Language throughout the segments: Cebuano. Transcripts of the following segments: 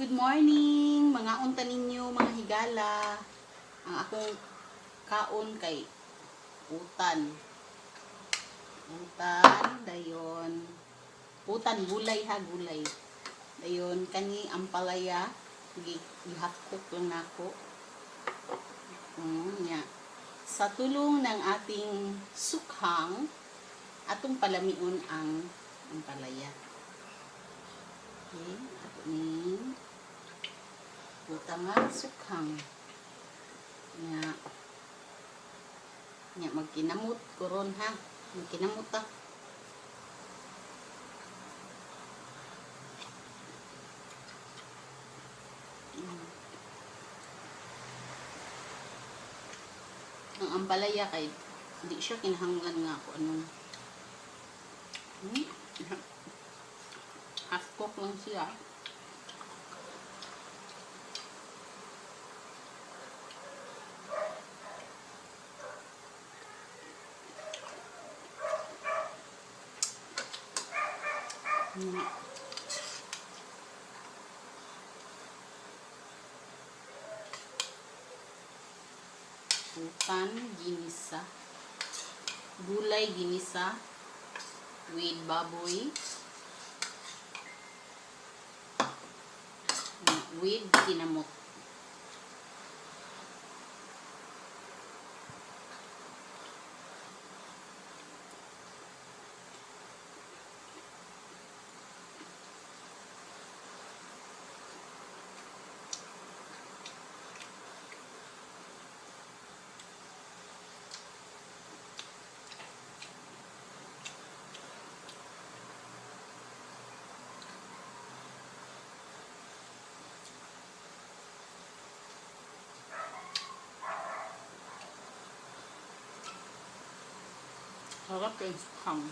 Good morning, mga unta ninyo, mga higala. Ang akong kaon kay utan. Utan, dayon. Utan, gulay ha, gulay. Dayon, kani ampalaya, gi-half cook lang nako. Nya. Sa tulong ng ating sukhang, atong palamion ang ampalaya. Okay, ato ning butang nga sukhang. Nya. Nya magkinamot ko ron ha. Magkinamot ta. Ang ampalaya kay di siya kinahanglan nga ako anong half cook lang siya. Utan ginisa. Gulay ginisa with baboy. With kinamot. Sarap kay sukhang.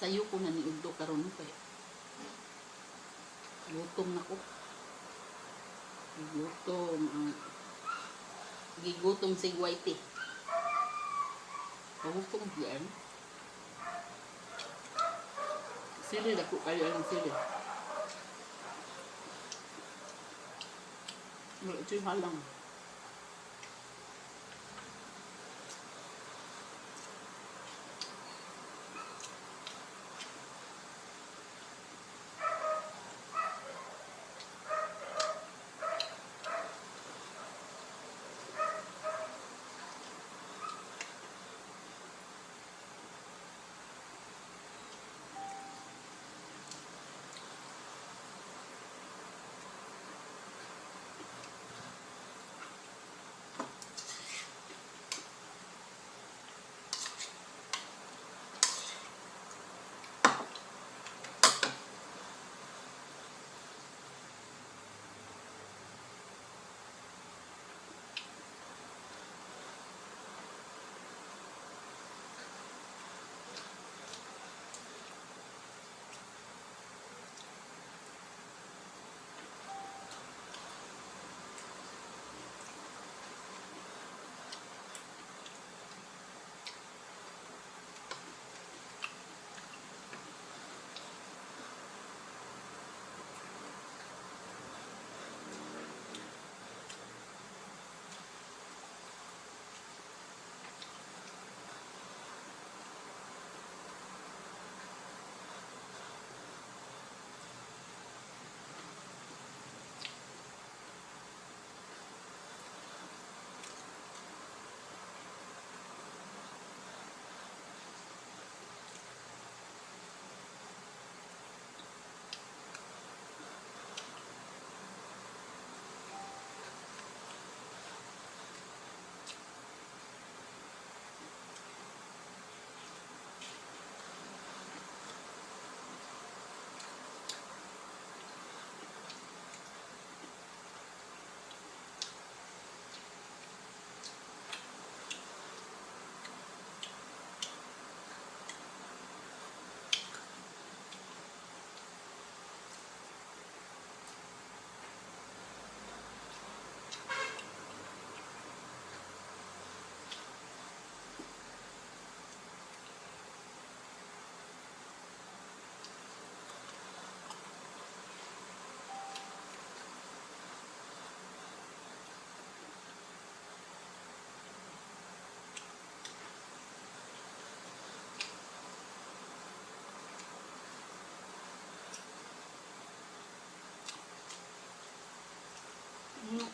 Sayo ko na ni Ugdo karon kay gutom na ko. Gutom ang gigutom si Whitey. Gutom siya. Sili, dako kayo ang sili. Wala ito yung halang.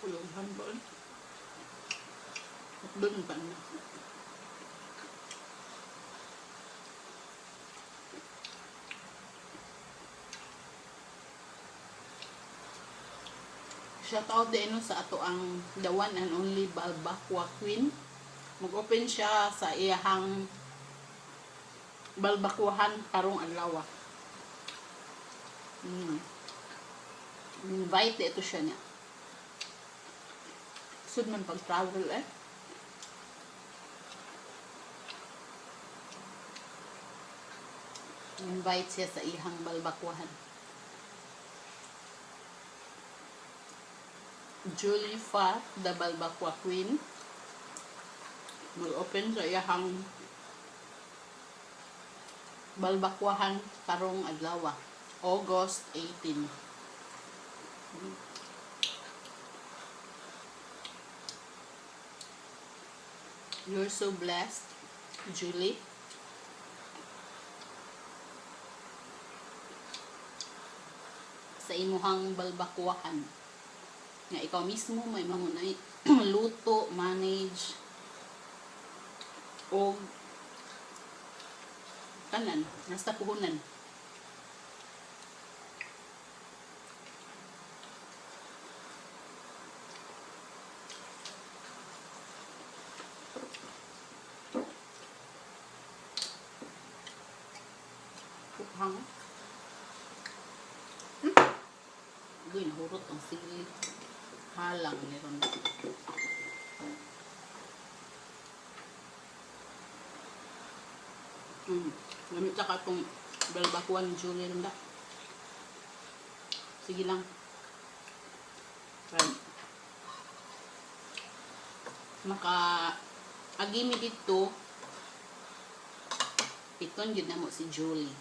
Ulonghan ba? Doon pa na. Shout out din no sa ato ang the one and only Balbacua Queen. Mag-open siya sa iyahang balbakuhan karong adlaw. Invite ito siya niya. Sud man pag-travel eh. Invite siya sa iyahang balbakuhan. Julie Fa, the Balbacua Queen. Mag-open sa iyahang balbakwahan karong adlaw, August 18. You're so blessed, Julie. Sa imuhang balbakwahan. Nga ikaw mismo may mangunay luto, manage, o tanan, nasa puhunan. Kuhang. Uy, nahurot ang sili. Halang meron. Gamit ka itong balbakuan ni Julie rin da. Sige lang. Right. Maka agimi dito piton yun na mo si Julie.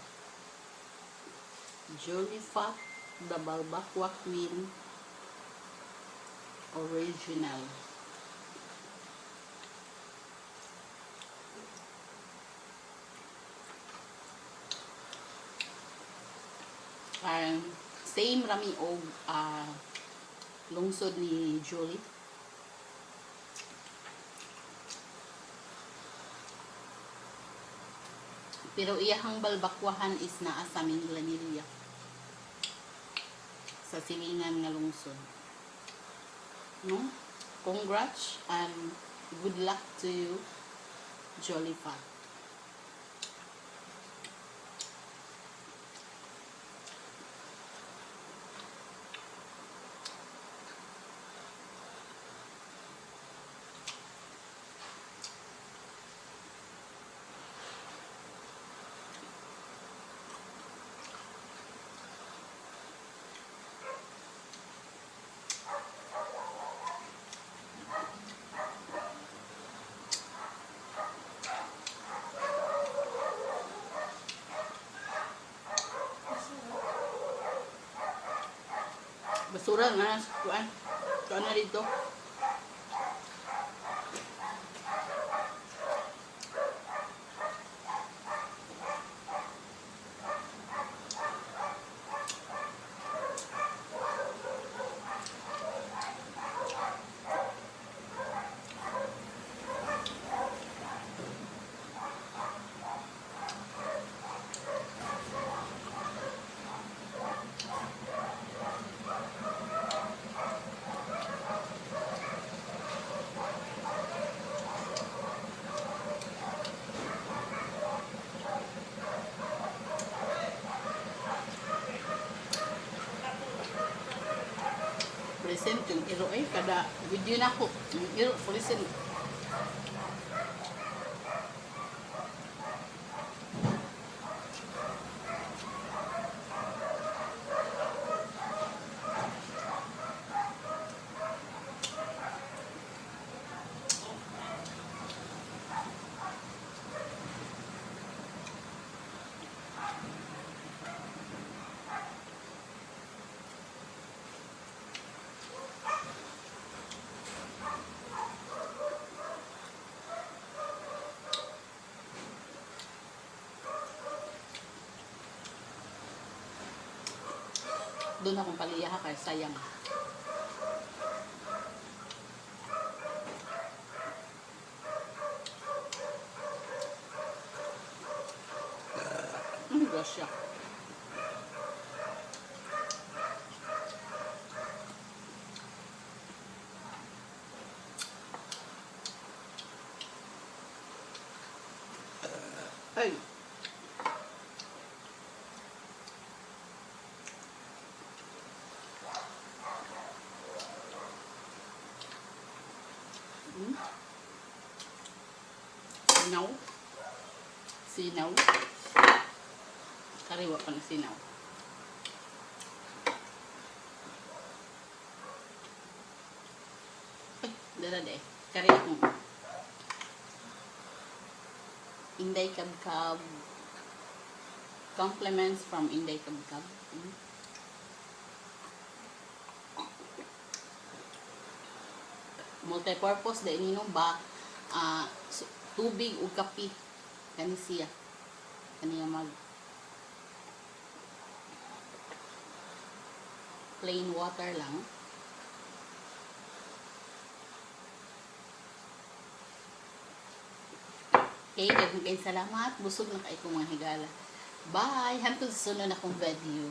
Julie Fat, the Balbacua Queen original. Same rami og lungsod ni Julie. Pero iyahang balbakwahan is naa sa Minglanilla. Sa silingan nga lungsod. No? Congrats and good luck to you, Jolly Fat. Basura nga kuan. Kuan na dito. Present yung iro ay kada video na ko. Yung iro present. Doon akong paliya ha, kay sayang. Grasya. Ay. Sinaw. Sinaw. Kariwa pa ng sinaw. Ay, dala de. Kari akong Inday Kabkab. Compliments from Inday Kabkab. Multi-purpose dahil nino ba, tubig ug kape kani siya, kaniya mag plain water lang. Okay, daghang kayong salamat. Busog na kay ko, mga higala. Bye! Hantod sa sunod akong video.